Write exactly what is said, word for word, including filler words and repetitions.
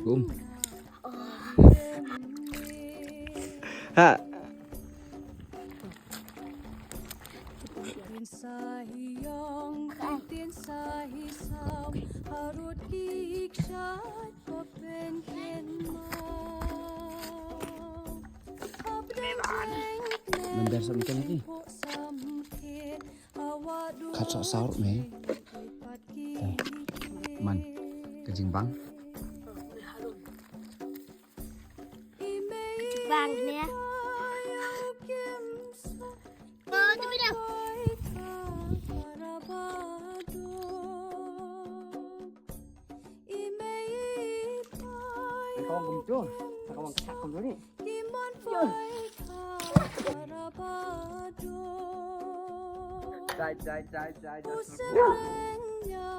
Um. Ha. Member sa mungkin lagi. Kat sok saur men. Eh, man. Ka jingbang. Bang ni. Oh, tu dia. Kau kumtu, kau kau sak kumtu ni. Jai jai jai jai jai.